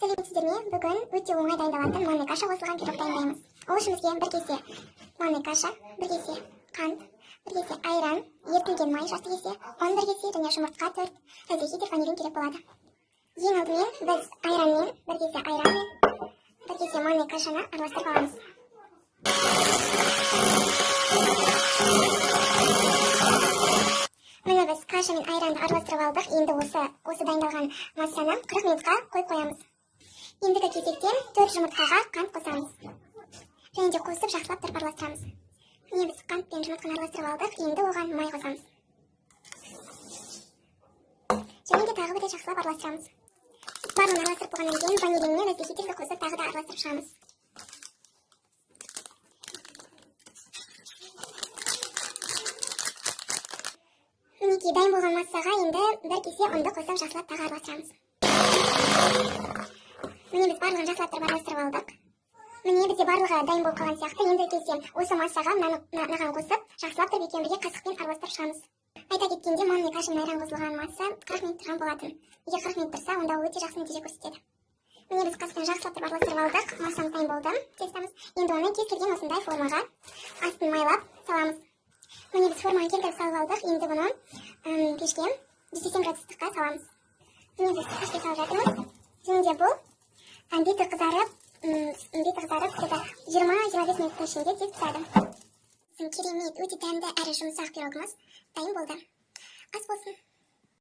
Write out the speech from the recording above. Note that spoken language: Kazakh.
Сәлеметсіздер ме? Бүгін өте оңай дайындалатын манный каша қосылған пирог дайындаймыз. Ол үшін бізге 1 кесе манный каша, 1 кесе қант, 1 кесе айран, ерітілген май жарты кесе, ұн 1 кесе және жұмыртқа 4, разрыхитель ванилин керек болады. Ең алдымен біз айранмен, 1 кесе айранмен, 1 кесе манный кашаны араластырып аламыз. Міне біз каша мен айранды араластырып алдық. Енді осы дайындалған массаны 40 минутқа қойып қоямыз. Ендігі кезекте 4 жұмыртқаға қант қосамыз. Және де қосып жақсылап тұрып араластырамыз. Міне біз қант пен жұмыртқаны араластырып алдық. Енді оған май қосамыз. Және де тағы бір рет жақсылап араластырамыз. Барлығын араластырып болғаннан кейін ванилин мен разрыхительді қосып тағы да араластырып шығамыз. Мінекей дайын болған массаға енді 1 кесе ұнды қосып жақсылап тағы араластырамыз. Міне біз барлығын жақсылап тұрып араластырып алдық. Міне бізде барлығы дайын болып қалған сияқты. Енді кесе осы массаға мынаған қосып жақсылап тұрып екеуін бірге қасықпен араластырып шығамыз. Айта кеткенде манный каша мен айран қосылған масса 40 минут тұрған болатын. Егер 40 минут тұрса, онда өте жақсы нәтиже көрсетеді. Міне біз қасықпен жақсылап тұрып араластырып алдық. Массамыз дайын болды. Тестамыз. Енді оны кез келген осындай формаға астын майлап саламыз. Міне біз формаға келтіріп салып алдық. Енді бұны пешке 180 градустыққа саламыз. Міне біз пешке салып жатырмыз. Және де бұл беті қызарып, где-то жиырма-жиырма бес минуттың ішінде тез піседі. Біздің керемет, өте дәмді әрі жұмсақ пирогымыз дайын болды. Ас болсын.